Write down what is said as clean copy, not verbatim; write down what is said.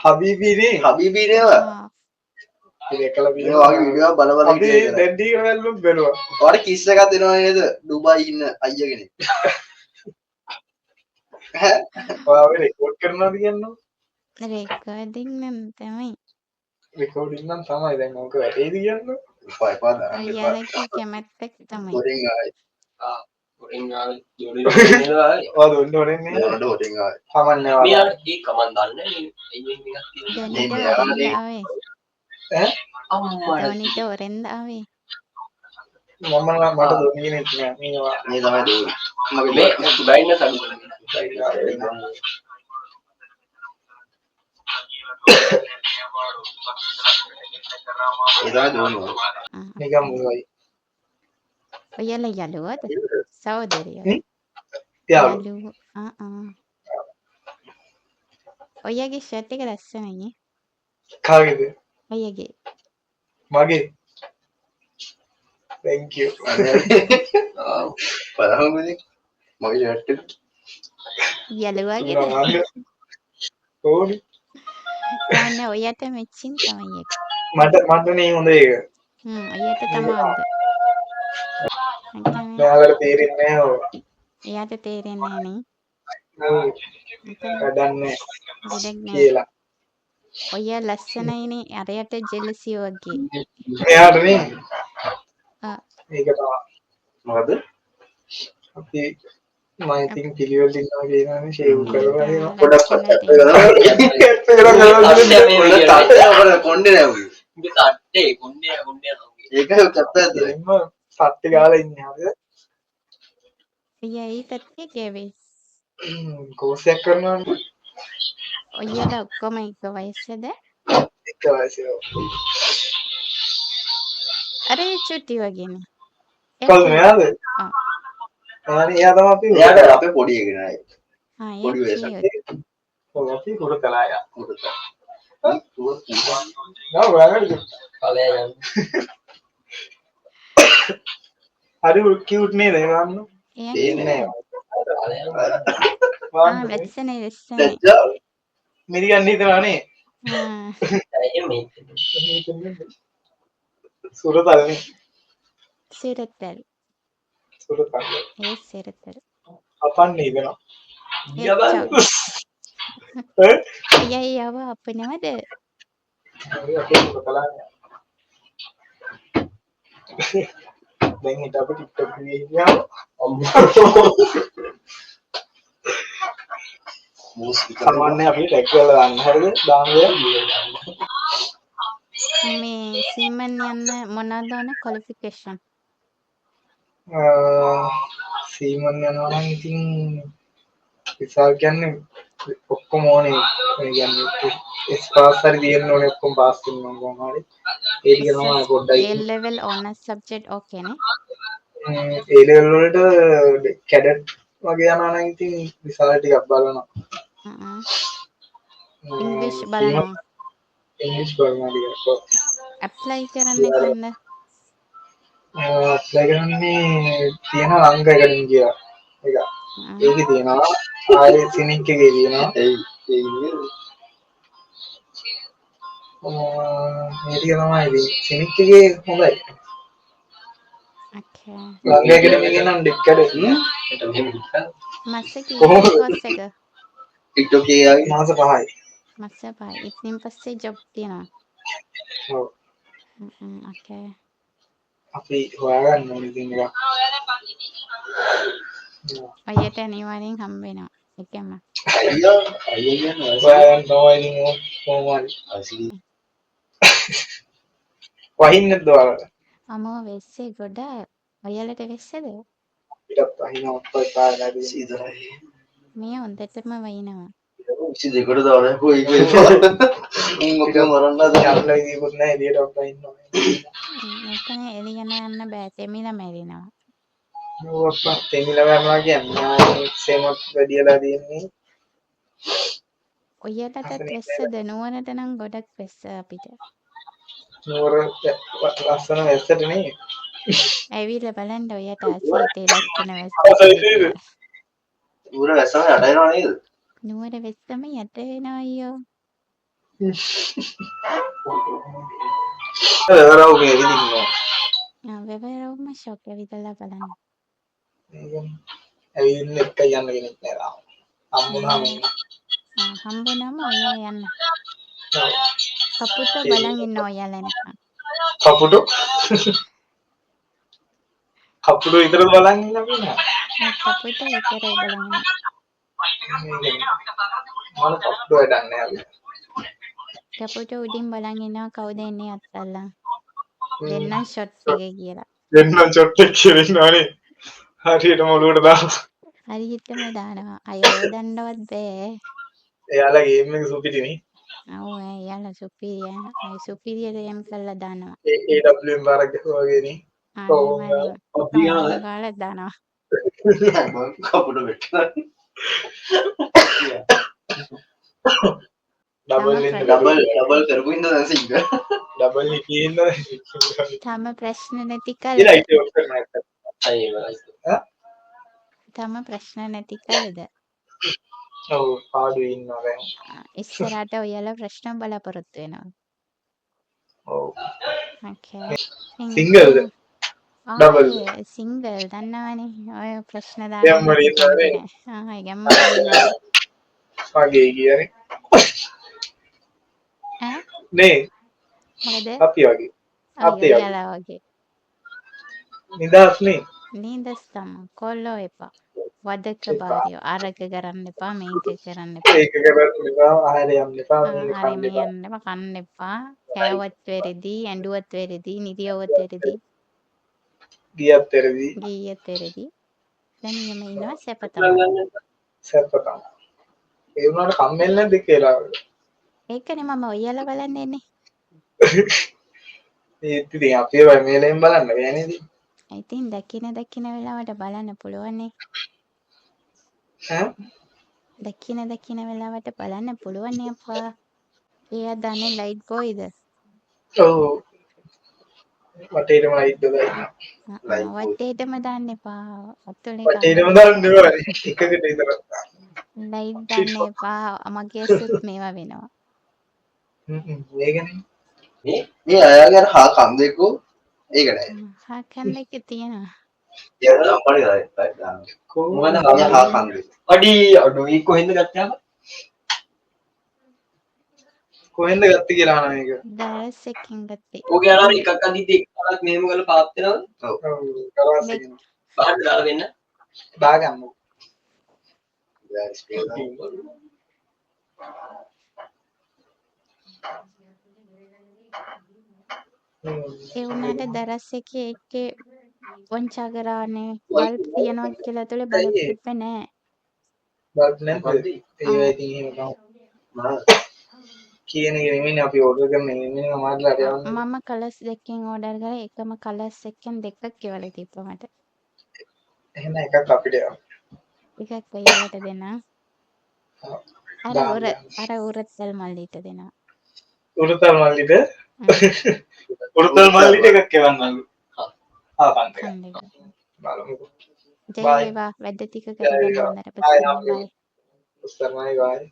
හබීබි නේ. හබීබි නේද? ආ. අපි දැකලා මේ වගේ වීඩියෝ එකක් බල බල අපි හිටියේ ඉතල. දැන් ටික බැලුවොත් බැලුවා. ඔයාට කිස් එකක් දෙනවා නේද? ඩුබායි ඉන්න අයියා කෙනෙක්. ඈ? ඔයා ඔය රෙකෝඩ් කරනවද කියන්නකො? රෙකෝඩින් නම් තමයි. රෙකෝඩින් නම් තමයි දැන් ඕක වැටේද කියන්නකො? එපා එපා දාන්න එපා. ඔයාලගේ කැමැත්තක් තමයි. හොරෙන් ආවේ. ආ හොරෙන් ආවේ ජෝඩි නේද ආවේ? ඔයා දුන්න හොරෙන් නේද? මොනට හොරෙන් ආවේ? කමන්නේ මේ ඔයාලා. අර ඒ කමන් දන්නේ නේ ඇයි එහෙම එකක් තියෙන්නේ? මේ දොනිට මෙයා හොරෙන්ද නේ. ආවේ? ඈ? අම්මට දොනිට හොරෙන්ද ආවේ? මම නම් මට දොනි කෙනෙක් නෑ මේවා. මේ තමයි දෝනි. මගේ මේ බ්‍රයිට්නස් අඩු කරගෙන. ඒ තමයි දෝනි. ආ. නිකන් මුලයි. ඔයාලා යාළුවෝද? සහෝදරයෝ? නේ? යාළුවෝ. යාළුවෝ. ආ ආ. ඔයාගේ ෂර්ට් එක ලස්සනයි නේ. කාගේද? ඔයාගේ. මගේ. Thank you. ආ බලමු ඉතින්. මගේ ෂර්ට් එක. යාළුවාගේද? තුනක් ඕනි. කවන්න ඔයාට මැචින් තමයි ඒක. මට මට නේ හොඳ ඒක. හ්ම් ඔයාට තමයි හොඳ. අකනේ. මෙයාලට තේරෙන්නේ නෑ ඔය. එයාට තේරෙන්නේ නෑ නේ. ඔව්. අකනේ. වැඩක් නෑ වැඩක් නෑ. කියලා. ඔයා ලස්සනයිනේ අරයට ජෙලසි වගේ. මෙයාට නේ. ආ. ඒක තමයි. මොකද? අපි මම ඉතින් පිළිවෙලට ඉන්නවා කියනවානේ ෂේව් කරලා එහෙම. පොඩක් ලස්සන කැප් එක තියෙනවා. දාන්න. කැප් එක නම් කරලා තට්ටේ මේ පොඩක් විදියට. තට්ටේ අපර කොණ්ඩේ නෑ උගේ. උඹ තට්ටේ කොණ්ඩේ කොණ්ඩේ යනවා උගේ. ඒක කැප් එකක් දාන්න. එහෙම සට්ටි ගාලා ඉන්නේ හරිද? ඔයා ඒ පැත්තේ ගෑවේ. කෝස් එකක් කරනවානේ. ඔයාලා ඔක්කොම එක වයසද? එක වයසේ ඔව්. අර ඒ චුටි වගේනේ. කවුද මෙයාද? ආ. එයානේ එයා තමයි අපි එයාට අපේ පොඩි එක නෑ. ආ පොඩි එයා වයසක්. කියුට්. ඔව් අපි හුරතලා යා. හුරතල්. හුරතල්. නෑ ඔයාලට ඵලයන් යන්න. හරි කියුට් නේද එහෙම අන්න? එයා පේන්නේ නෑ. ඵලයන්. ආ බලන්න. ලස්සනයි ලස්සනයි. දැක්කා? මිරිගන්න හිතනවා නේ. ආ එහෙම හිතෙන්නේ. එහෙම හිතන්නේ. සුරතල් නේ. සිරතල්. සුරතල්. ඒ සිරතල්. අපන්න හිතෙනවා. ඒ ගියා බලන්න. චව්. ඈ? ඔයා එයාව අපනවද? හරි අපේ හුරතලා නේ. දැන් හිට අපි TikTok එකේ හිටියාම අම්මෝ. මූස් විතරයි. සාමාන්‍ය අපි ටැග් කරලා දාන්න හරිද? දාන දෙයක්. මේ සීමන් යන්න මොනවද ඕන ක්වොලිෆිකේෂන්? සීමන් යනවා නම් ඉතින් විසාල් කියන්නේ ඔක්කොම ඕනේ. ඒ කියන්නේ එස් පාස් හරි තියෙන්න ඕනේ ඔක්කොම පාස් වෙන්න ඕන කොහොම හරි. ඒ ටික තමයි පොඩ්ඩයි. A level honours subject ඕකේ නේ. ඒ ලෙවල් වලට කැඩට් වගේ යනවා නම් ඉතින් විසාල් ටිකක් බලනවා. හ්ම්. ඉංග්‍රීසි බලනවා. ඉංග්‍රීසි බලනවා ටිකක්. ඔව්. ඇප්ලයි කරන්න කොහෙන්ද? ඇප්ලයි කරන්නේ තියෙනවා ලංකා ඇකඩමි කියලා එක. ඒකේ තියෙනවා ආයේ සිනික් එකේ තියෙනවා. එයි ඒ ඉන්නේ. මේ ටික තමයි ඉතින් සිනික් එකේ හොඳයි. ඕකේ. ලංකා ඇකඩමි එකේ නම් ඩෙක් කැඩට් ඒට මෙහෙම හිටන්. මාස කීයද කොහොමද? කෝස් එක? TikTok එකේ ආවේ. මාස 5යි. මාස 5යි. ඉතින් පස්සේ ජොබ් තියෙනවා. ඔව්. හ්ම් ඕකේ. අපි හොයාගන්න ඕනේ ඉතින් එකක්. ඔයාට අනිවාර්යෙන් හම්බ වෙනවා. එකම. අයියා අයියා කියන්නේ වයස. හොයාගන්න තමයි ඉතින් කොහොම හරි. අසි වහින්නේ නැද්ද ඔයාලට? අමෝ වෙස්සේ ගොඩාක්. ඔයාලට වෙස්සද? අපිටත් වහිනවා ඔක්කොම පාරලා තියෙන්නේ. සීතරයි. මේ හොඳටම වහිනවා. 22කට දාලා කොයි කොයි. උන් ඔක්කොම මරන්න හදන. අප්ලයි දීපුත් නෑ එළියට අප්ලයි ඉන්නවා. මෙතන එළිය යන්න බෑ. තෙමිලා මැරෙනවා. ඔව් අප්පා තෙමිලා මරනවා කියන්නේ ආයේ සේමත් වැඩියලා තියෙන්නේ. ඔයාලටත් අසනීප වෙස්සද? නුවරට නම් ගොඩක් වෙස්ස අපිට. නුවර ලස්සන වැස්සට නේ. ඇවිල්ලා බලන්න ඔයාට ආසයි තේ ලස්සන වැස්සට ආසයි නේද? කියලා. නුවර වැස්සම යට වෙනව නේද? නුවර වැස්සම යට වෙනවා අයියෝ. වෙවරව් මේ ඇවිදින්න. ආ වෙවරව්ම ෂොක් ඇවිදලා බලන්න. ඒ කියන්නේ ඇවිදින්න එක්ක යන්න කෙනෙක් නෑ තාම. හම්බුනහම ඉන්න. ආ හම්බුනම ඔයා යන්න. ඔව්. කපුටෝ බලන් ඉන්න ඔයාලා එනකන්. කපුටෝ කපුටෝ විතරද බලන් ඉන්න අපි නෑ. ආ කපුටෝ විතරයි බලන් ඉන්නේ. මොන කපුටෝ වැඩක් නෑ අපිට. කපුටෝ උඩින් බලන් ඉන්නවා කවුද එන්නේ අත්තල්ලා. දෙන්නම් ෂොට් එක කියලා. දෙන්නම් ෂොට් එක කියලා ඉන්නවනේ. හරියටම ඔලුවට දාලා. හරියටම දානවා. අය හොදන්නවත් බෑ. එයාලා ගේම් එක සුපිරිනේ. ඔව් ඈ එයාලා සුපිරිය. අය සුපිරියට එම් කරලා දානවා. ඒ AWM පාරක් ගැහුවා වගේ නේ. කොහොම අනිවාර්යයෙන්ම. පබ්ජි ගහනවද? ගාලා දානවා. මං කපුට වෙට්ටලා. ඩබල් ඉන්න ඩබල් ඩබල් කරපු හින්දා දැන් සිංගල්. ඩබල් හිටියේ ඉන්න. තම ප්‍රශ්න නැති ඒ කල්ද? ලයිට් ඔෆ් කරනවා නැත්තම්. අනේ බලන්න. ඈ? තම ප්‍රශ්න නැති කල්ද? ඔව් පාඩුවේ ඉන්නවා දැන්. ඉස්සරහට ඔයාලා ප්‍රශ්න බලාපොරොත්තු වෙනවා. ඔව්. ඕකේ. සිංගල්ද? ඩබල්ද? ආයේ සිංගල් දන්නවනේ. ඔය ප්‍රශ්න දාන්න ගැම්මට ඉන්නවනේ. ආ ගැම්මට ඉන්නවා. මගේ කියන්නේ. ඈ? නේ මොකද? අපි වගේ. ඔව් අපි වගේ. ඔයාලා වගේ. නිදහස් නේ. නිදහස් තමා. කොල්ලෝ එපා. වදක එපා. භාර්යෝ අරක කරන්න එපා මේක කරන්න එපා. ඒක කරන්න එපා, ආහාරය යන්න එපා, මේක හරි කන්න මේ එපා. යන්න එපා කන්න එපා. කෑවත් වැරදි, ඇඬුවත් වැරදි, නිදියවත් වැරදි. ගියත් වැරදි. ගියත් වැරදි. දැන් නියම ඉන්නවා සැප තමයි. සැප තමයි. ඒ වුණාට කම්මැලි නැද්ද කියලා? ඒකනේ මම ඔයාලා බලන්න එන්නේ. ඒත් ඉතින් අපි ඒවා මේ ලෙන් බලන්න බෑනේ ඉතින්. ඉතින් දකින දකින වෙලාවට බලන්න පුළුවන්නේ. ඈ? දකින දකින වෙලාවට බලන්න පුළුවන්නේ අප්පා. එයා දන්නේ ලයිට් බොයිද? ඔව්. වටේටම ලයිට් දාලා ඉන්නවා. Light boy. වටේටම දාන්න එපා. අතුලේ වටේටම දාන්න එපා. එකකට විතරක් දාන්න. ලයිට් දාන්න එපා. මගේ ඇසුත් මේවා වෙනවා. හ්ම් ඒකනේ. මේ මේ අයාගේ අර හා කන් දෙකෝ ඒක නෑ. හා කන් දෙක තියෙනවා. එයා නම් පරි ලයිට් දාන්න. මොකද මේ හා කන් දෙක. අඩි අඩෝ ඒ කොහෙන්ද ගත්තේ අප? කොහෙන්ද ගත්තේ කියලා අහනවා මේක. දරස් එකෙන් ගත්තේ. ඕකේ අර එකක් අදිද්දි එක පාරක් මෙහෙම කරලා පාත් වෙනවද? ඔව්. ඔව් කරාස් එකෙන්. බලන්න දාලා දෙන්න. දාගන්නකෝ. දැන් ස්පීඩ් දාන්න. ඒ වුණාට දරස් එකේ එකේ පොංචා කරානේ බල්බ් තියනවා කියලා ඇතුලේ බල්බ් ඇයි ඒ? තිබ්බේ නෑ. බල්බ් නැද්ද? මොකද්ද? ඒවා ඉතින් එහෙම තමයි. මා කියන එක නෙමෙයිනේ අපි ඕඩර් කරන එක නෙමෙයිනේ සමහරලාට යවන්නේ. මම කලර්ස් දෙකෙන් ඕඩර් කරා එකම කලර්ස් එකෙන් දෙකක් එවලා තිබ්බා මට. එහෙනම් එකක් අපිට යවන්න. එකක් ඔයාලට දෙන්නම්. ඔව්. අර දාන්න උර දාන්න. අර උරතල් මල්ලිට දෙනවා. උරතල් මල්ලිට උරතල් මල්ලිට එකක් එවන්නලු. ආ කන් දෙක. කන් දෙක. බලමුකෝ. ජය බයි. වේවා වැඩ ටික ජය කරගන්න වේවා. හොඳට බයි බයි. හම්බෙමු. උස්සර්ණයි බයි.